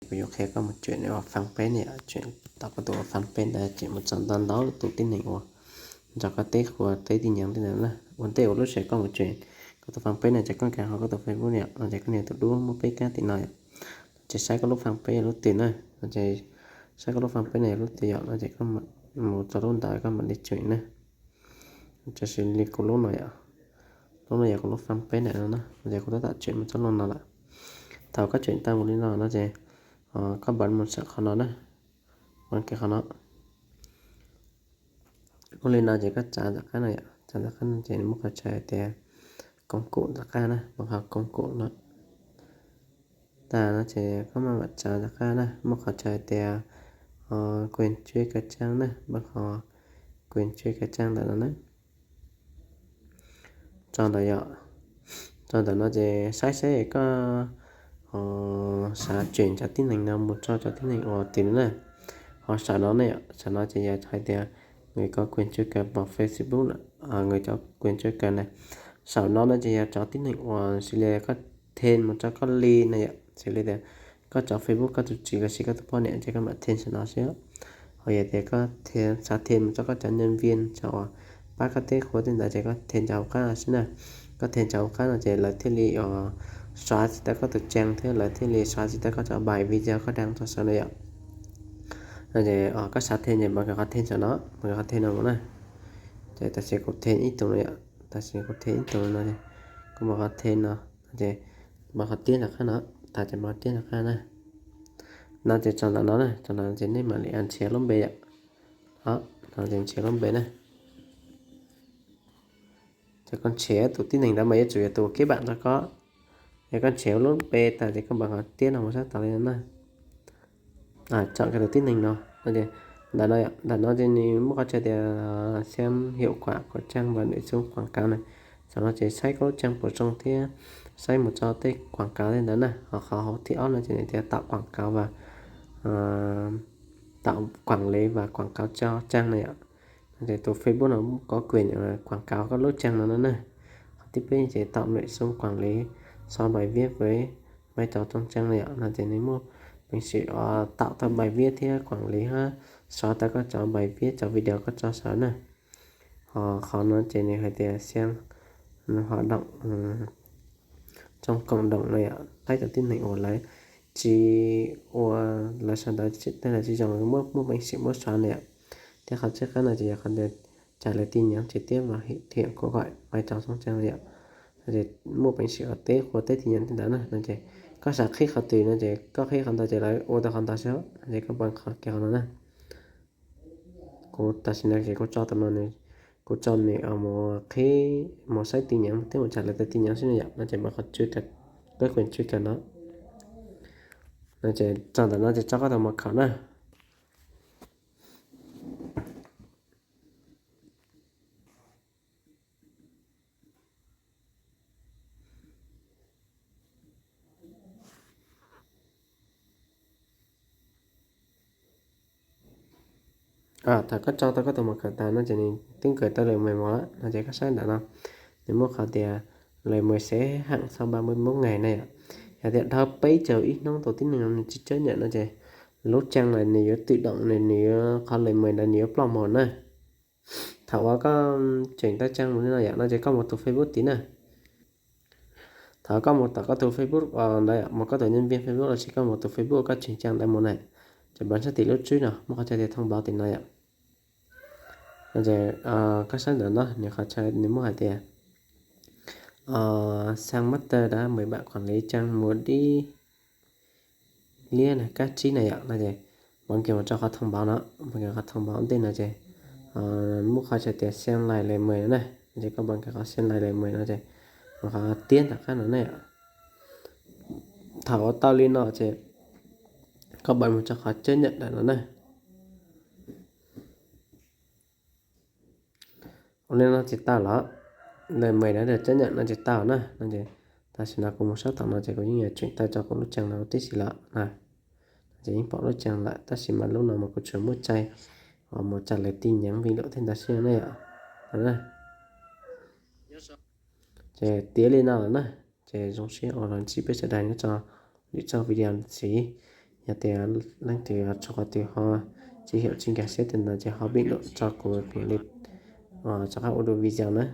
Kuv yuav qhia koj mus tseem fanpage ne yom, tseem tau koj tus fanpage ntawd tseem mus txog ntau ntau tus tib neeg uas nrog koj teb qhua teb tib neeg li ntawd na. Ua ntej uas lub sij hawm koj mus tseem koj tus fanpage no ces koj kheev qhov koj tus Facebook yom, no ces koj nias tus duab muaj peb kab tim no yom. Ces saib koj lub fanpage yog lub twg na, no ces saib koj lub fanpage no yog lub twg yom, no ces koj mus txog lub ntawd koj mam li tseem na. Tam sim li kuv lub no yom, lub no yog kuv lub fanpage ntawm no na, no ces kuv tab tom tseem mus txog lub no lawm. Thaum koj tseem tau mus li no no ces koj npaj mus saum qhov no na, npaj kiag qhov no. Ua li no ces koj txav tom qab no yom, txav tom qab no ces muaj qhov chaw tias koom kum tom qab na, npaj qhov koom kum no. Tag no ces koj mam mam txav tom qab na, muaj qhov chaw tias quyền truy cập trang na, npaj qhov quyền truy cập trang ntawm no na. Txog ntawm yom, txog ntawm no ces saib seb koj xav tseem cov tib neeg no mus tso cov tib neeg uas twg na. Ho saum no ne, saum no ces yog hais tias người có quyền truy cập vào Facebook, người có quyền truy cập na. Saum no no ces yog cov tib neeg uas xws li koj thêm mus tso koj li na yom, xws li tias koj cov Facebook koj tus txiv los sis koj tus poj niam ces koj mam thêm saum no xwb. Ho yog tias koj xav thêm mus tso koj cov nhân viên, cov uas pab koj teb qhua tej ntawd ces koj thêm cov hauv qab no xwb na. Koj thêm cov hauv qab no ces lawv thiaj li xóa tsis tau koj tus trang thiab lawv thiaj li xóa tsis tau koj cov bài video koj đăng tso saum no yom. No ces koj xav thêm ces npaj kiag qhov thêm saum no, npaj kiag qhov thêm no mus na. Ces tam sim kuv thêm ib tug no yom, tam sim kuv thêm ib tug no, kuv npaj qhov thêm no, ces npaj qhov tiếp tom qab no, tas ces npaj qhov tiếp tom qab na. No ces txog ntawm no na, txog ntawm no ces nej mam li nrhiav lub npe yom. No ces nrhiav lub npe na. Ces koj nrhiav tus tib neeg ntawd mas yuav tsum yog tus kết bạn rau koj. Yog koj nrhiav lub npe tas ces koj npaj qhov tiếp no mus sab tod li no na. Chọn kiag tus tib neeg no. Ntawm no ces nws muaj qhov chaw tias xem hiệu quả của trang và nội dung quảng cáo na. Saum no ces saib koj lub trang puas zoo thiab saib mus txog tej quảng cáo tej ntawd na. Ho qhov hauv thib ob no ces nws tias tạo quảng cáo và tạo quản lý và quảng cáo cho trang na yom. Ces tus Facebook no có quyền quảng cáo koj lub trang no no na. Qhov thib peb ces tạo nội dung quản lý so bài viết với vai trò trong trang na yom. No ces nws muaj peev xwm tạo tau bài viết thiab quản lý hab xóa tau koj cov bài viết cov video koj tso saum na. Ho qhov no ces nws hais tias xem hoạt động trong cộng đồng na yom, saib cov tib neeg uas lawv tsis ua, lawv sau ntawv tej lawv tsis zoo muaj, muaj peev xwm muab xóa na yom. Thiab qhov tsib qab no ces yog qhov tias trả lời tin nhắn trực tiếp và hiện cuộc gọi vai trò trong trang na yom. Muaj peev xwm teb qhua teb tin nhắn tej ntawd na. No ces koj xav qhib qhov twg no ces koj qhib qhov ntawd ces lawv ua tau qhov ntawd xwb. No ces koj npaj kiag qhov no na. Kuv tam sim no ces kuv tso tus no, kuv tso nws mus qhib, mus saib tin nhắn thiab mus trả lời tau tin nhắn xwb na yom. No ces npaj qhov truy cập, koj quyền truy cập no. No ces txog ntawm no ces tso koj tus mật khẩu na. Thaum koj tso tau koj tus mật khẩu tas no ces nws twb kawm tau lời mời mus lawm no ces koj saib ntawm no, nws muaj qhov tias lời mời sẽ hạn sau ba mươi mốt ngày na yom. Yog tias dhau peb caug ib hnub tus tib neeg no nws tsis chấp nhận no ces lub trang ntawd nws yuav tự động, nws yuav, qhov lời mời ntawd nws yuav ploj mus na. Thaum uas koj tseem tau trang mus li no yom, no ces koj mus tus Facebook tid na. Thaum koj mus tom koj tus Facebook ntawd, mus koj tus nhân viên Facebook los sis koj mus tus Facebook koj tseem trang ntawd mus na, ces npaj sab tim lub tswb no muaj qhov chaw tias thông báo tim no yom. Koj saib ntawm no nws qhov chaw nws muaj hais tias Sang Master đã mời bạn quản lý trang mùa đi liab na, kab tsib na yom. No ces npaj kiag mus tso qhov thông báo no, npaj kiag qhov thông báo ntej no ces muaj qhov chaw tias xem lại lời mời no na. Ces koj npaj kiag qhov xem lại lời mời no ces mus qhov tiab tom qab no na yom. Thaum ua tau li no ces koj npaj mus tso qhov chấp nhận ntawm no na. Ua li no ces tau lawm, lời mời đã được chấp nhận no ces tau na. No ces tam sim no kuv mus sab tom no ces kuv yeej yuav tseem tau tso kuv lub trang no tib si lawm na. Ces yeej pom lub trang lawm tab sis mas lub no mas kuv tsuas muaj txais uas mus trả lời tin nhắn video tej ntawd xwb na yom. Ces tiav li no lawm na. Ces zoo siab uas los ntsib peb sawv daws nyob rau lwm zaj video ntxiv. Yog tias leej twg txog qhov twg ho tsis xav tsis nkag siab tiag ntawd ces ho pib lub tso kuv mam li rov qab ua dua video na.